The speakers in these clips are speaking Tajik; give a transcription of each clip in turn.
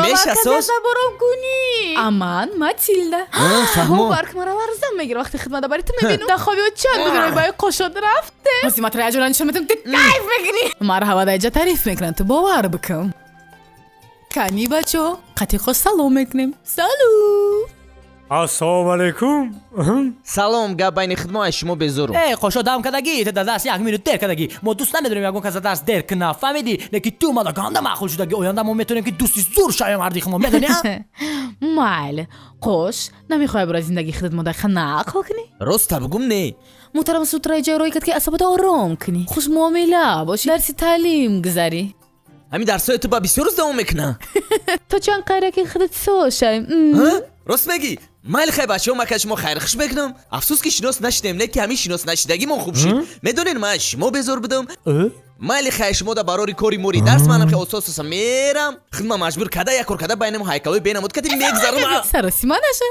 Мешасос? Бором кунӣ. Аман Матилда. Фаҳмо. Бовар ки мара ларзам мегир вақте хидмат бари ту мебинам. Да хоби чанд бугирой баи қошод рафте. Ҳозир ма тара яҷора нишон метам, ту кайф мекунӣ. Мара ҳава даҷа тариф мекунанд, ту бовар бикун. Кани бачо, қатиқо салом мекунем. Салом. Ассалому алайкум. Салом, гап байни хидмо аз шумо безорум. Э, қошо дам кардагӣ, ту дар дарс як минут дер кардагӣ. Мо дӯст намедорем ягон кас дар дарс дер куна, фаҳмидӣ? Лекин ту мада ганда маъқул шудагӣ. Оянда мо метавонем ки дӯсти зур шавем ҳарди хумо, медонӣ? Майли, қош, намехоҳӣ бора зиндагии худат модақа нақл кунӣ? Роста бугум, не. Муҳтарам сутра иҷа рой кард, ки асабота ором кунӣ, хушмуомила бошӣ, дарси таълим гузарӣ. Ҳамин дарсҳои ту ба бисёр рӯз давом мекунад. То чанд қайра ки худат сошай. Рост мегӣ? Майли, хай бачаҳо, ман ка шумо хайрхуш мекунам. Афсӯс ки шинос нашидем, не ки ҳамин шинос нашидагимон хуб шид. Медонед, ман аз шумо безор будам. Майли, хай, шумо да барори кори мори дарс манам хе осос оса мерам. Хидма маҷбур када як кор када байнам ҳайкалои бенамуд кади мегзарам. Саросима наша.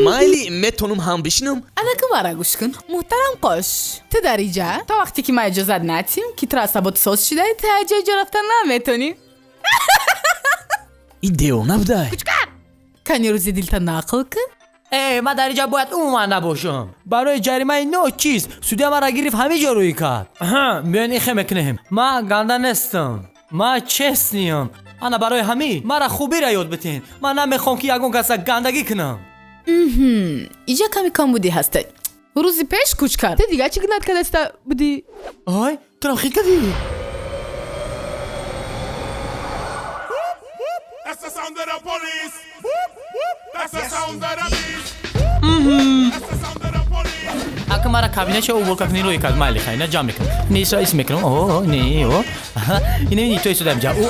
Майли, метонум ҳам бишинам. Анаку мара гӯш кун, муҳтарам қош. Ту дар иҷа то вақте ки ман иҷозат натим, ки туро асабот соз шидай, ту аҷа иҷо рафта наметонӣ. Ин девона будай. Кани рӯзи дилта нақл кун. Э, ман дар инҷа бояд умуман набошам. Барои ҷаримаи ночиз судья маро гирифт, ҳамин ҷо рӯй кард. Биён, ихе мекунем. Ман ганда нестам. Ман честный ам. Ана барои ҳамин мара хубира ёд битен. Ман намехоҳам ки ягон каса гандагӣ кунам. Иҷа ками камбудӣ ҳастай. Рӯзи пеш кӯч кард. Ту дига чӣ гунат кардаста будӣ? Ой, туро хит кардӣ? That's the sound of the police. That's the sound of the beast. That's the sound of the police. Ака мара кабинетша уборка кунӣ рӯй кард. Майли, хай, на ҷамъ мекунам. Не, исра ис мекунам. О, не, о. Ина ини то истодам ҷа. О.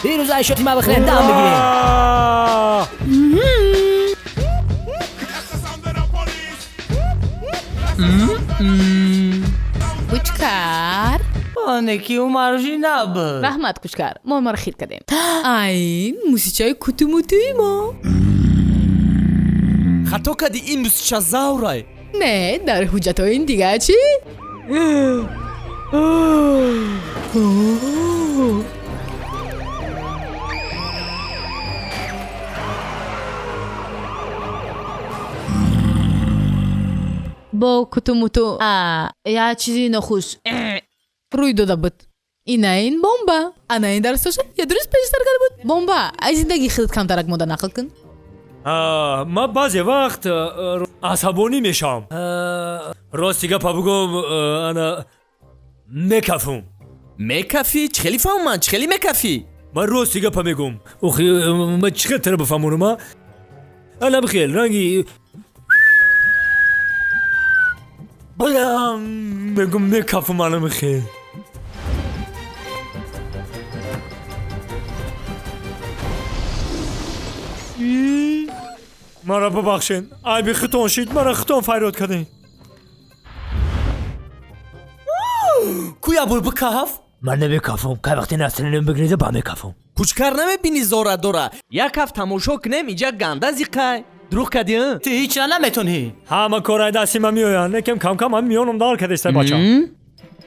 Дирӯз айшоти ма бихӯрем, дам бигирем. That's the sound of the police. Кучкар. Оне ки ӯ марожӣ набуд. Раҳмат, кучкар, мо маро хит кардем. Айн мусичаи кутумутуи мо. Хато кади, ин мусича заврай. Не, дар ҳуҷҷатҳои ин дига чӣ? Бо кутумуту як чизи нохуш рӯй дода буд. Ина ин бомба. Ана ин дарсоша я дуруст пештар карда буд. Бомба, аз зиндагии худат камтарак мода нақл кун. Ман баъзе вақт асабонӣ мешавам. Рости гапа бугум, ана мекафум. Мекафӣ? Чӣ хеле фаҳмам, чӣ хеле мекафӣ? Ман рости гапа мегум. Охи, ман чӣ хел тара бифаҳмонам, а? Ана бихел ранги балам мегум, мекафум, ана бихел. Мара бубахшед, айби хитон шид, мара хитон фарёд кардем. Куя бур бикаф? Ман намекафум, кай вақте настроением бигиреза, ба мекафум. Кучкар, намебинӣ, зора дора. Як ҳафт тамошо кунем, инҷа ганда зиқай. Дурӯғ кардӣ, а? Ту ҳеҷ чира наметонӣ. Ҳама кор ай дасти ман меоянд, лекин камкам ҳам миёнам дар кардеста, бача.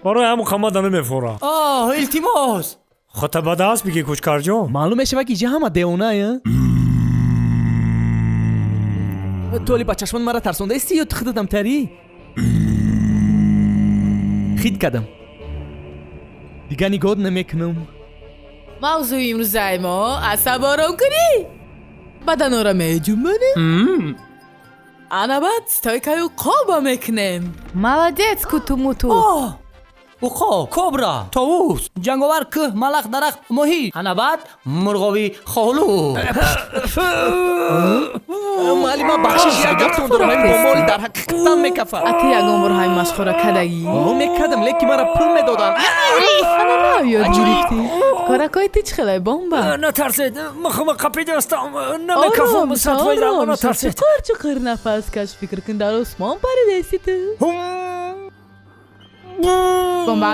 Барои ҳамон қамада намефора. Оҳ, илтимос. Худта ба даст бигӣ, кучкарҷон. Маълум мешавад, ки инҷа ҳама девонаи. Ту ҳоли ба чашмон мара тарсондаисти ё ту худатам тарӣ? Хит кардам. Дига нигоҳ намекунам. Мавзӯи имрӯзаи мо асаборомкунӣ. Баданора меҷунбонем. Ана баъд стойка ю қоба мекунем. Молодец, кутумуту. Оҳ, уқоб, кобра, товус, ҷанговар, кӯҳ, малах, дарахт, моҳӣ, ана баъд мурғови холу. Муаллима, бахшиш, як гаптон дорам. Ин бомоли дар ҳақиқатан мекафад. А ту ягон бор ҳамин машқҳоро кардагӣ? О, мекардам, лекин мара пул медоданд. Ана нав ёд гирифтӣ. Коракҳои ту чӣ хелай, бомба? Натарсед, ман хума қапидаастам, намекафум, Ором, 100%, ором, натарсед. Чуқур чуқур нафас каш, фикр кун, дар осмон паридаисти ту. Бомба.